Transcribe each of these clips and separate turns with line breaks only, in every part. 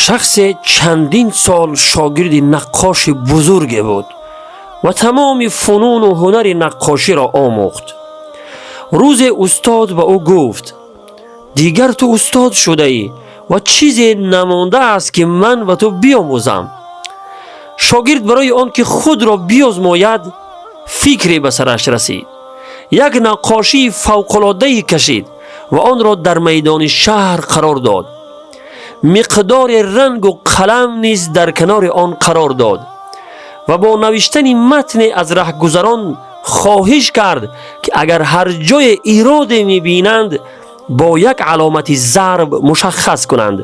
Шахсе чандин сол шогирди наққоши бузурге буд ва тамоми фунуну ҳунари наққоширо омӯхт. Рӯзе устод ба ӯ гуфт: «Дигар ту устод шудаӣ ва чизе намондааст, ки ман ба ту биомӯзам». Шогирд барои он ки худро биозмояд, фикре ба сараш расид. Як наққошии фавқулоддае кашид ва онро дар майдони шаҳр қарор дод. Миқдори рангу қалам низ дар канори он қарор дод ва бо навиштани матне аз раҳгузарон хоҳиш кард, ки агар ҳар ҷое ироде мебинанд, бо як аломати зарб мушаххас кунанд.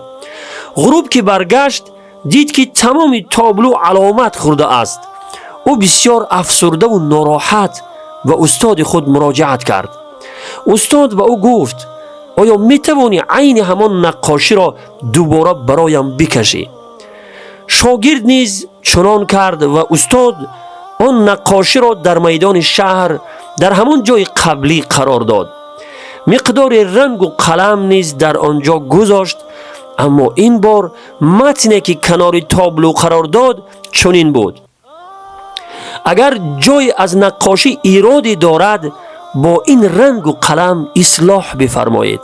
Ғуруб ки баргашт, дид, ки тамоми тоблу аломат хӯрдааст. Ӯ бисёр афсурдаву нороҳат ба устоди худ муроҷиат кард. Устод ба ӯ гуфт: «Оё метавонӣ айни ҳамон наққоширо дубора бароям бикашӣ?» Шогирд низ чунон кард ва устод он наққоширо дар майдони шаҳр, дар ҳамон ҷои қаблӣ қарор дод. Миқдори рангу қалам низ дар он ҷо гузошт, аммо ин бор матне, ки канори тоблу қарор дод, чунин буд: «Агар ҷое аз наққошӣ ироде дорад, бо ин рангу қалам ислоҳ бифармоед».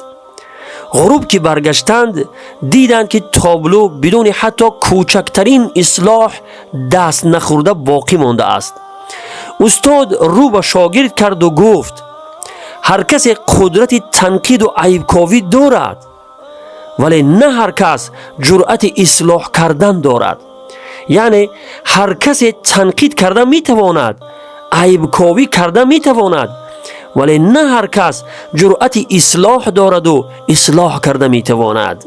Ғуруб ки баргаштанд, диданд, ки тоблу бидуни ҳатто кӯчактарин ислоҳ даст нахӯрда боқӣ мондааст. Устод рӯ ба шогирд карду гуфт: «Ҳар касе қудрати танқиду айбковӣ дорад, вале на ҳар кас ҷуръати ислоҳ кардан дорад». Яъне ҳар касе танқид карда метавонад, айбковӣ карда метавонад, вале на ҳар кас ҷуръати ислоҳ дораду ислоҳ карда метавонад.